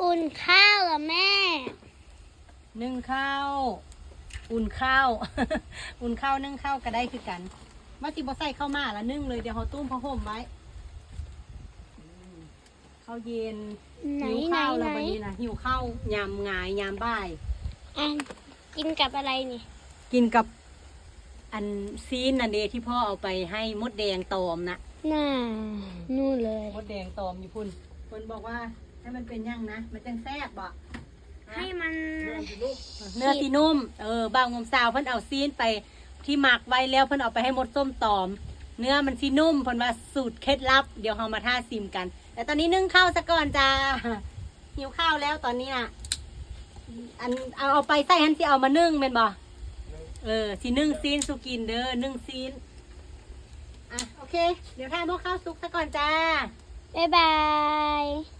ອຸ່ນເຂົ້າລະແມ່. ໜຶ້ງເຂົ້າ ອຸ່ນເຂົ້າ ອຸ່ນເຂົ້າ ໜຶ້ງເຂົ້າກໍໄດ້ຄືກັນ. ວ່າຊິບໍ່ໃສ່ເຂົ້າໝາລະ ໜຶ້ງເລີຍ. ດຽວເຮົາຕຸ້ມຜ້າຫົ່ມໄວ້. ເຂົ້າເຢັນ. ຫິວເຂົ້າແລ້ວບັດນີ້ນະ ຫິວເຂົ້າຍາມງາຍ ຍາມບ່າຍ. ອັນ ກິນກັບອະໄລນີ້? ກິນກັບອັນຊີ້ນນັ້ນເດ ທີ່ພໍ່ເອົາໄປໃຫ້ມົດແດງຕອມນະ. ໜ້າ ນູ້ນເລີຍ. ມົດແດງຕອມ ຢູ່ພຸ້ນ. ເພິ່ນບອກວ່າໃຫ້ມັນເປັນຫຍັງນະ ມັນຈັ່ງແຊບບໍ? ໃຫ້ມັນ ເນື້ອຊິນຸ້ມ. ເອີ ບ່າວງົມສາວເພິ່ນເອົາຊີ້ນໄປທີ່ໝັກໄວ້ແລ້ວ ເພິ່ນເອົາໄປໃຫ້ມົດສົ້ມຕອມ ເນື້ອມັນຊິນຸ້ມ. ເພິ່ນວ່າສູດເຄັດລັບ. ດຽວເຮົາມາຖ້າຊິມກັນ. ແຕ່ຕອນນີ້ໜຶ້ງເຂົ້າສາກ່ອນຈ້າ. ຫິວເຂົ້າແລ້ວຕອນນີ້ນະ. ອັນ ເອົາ ເອົາໄປໃສ່ຫັ້ນ ຊິເອົາມາໜຶ້ງແມ່ນບໍ່? ເອີ ຊິໜຶ້ງຊີ້ນສູ່ກິນເດີ ໜຶ້ງຊີ້ນ. ອ່ະ ໂອເຄ ດຽວຖ້າໝໍ້ເຂົ້າສຸກສາກ່ອນຈ້າ. ບາຍບາຍ.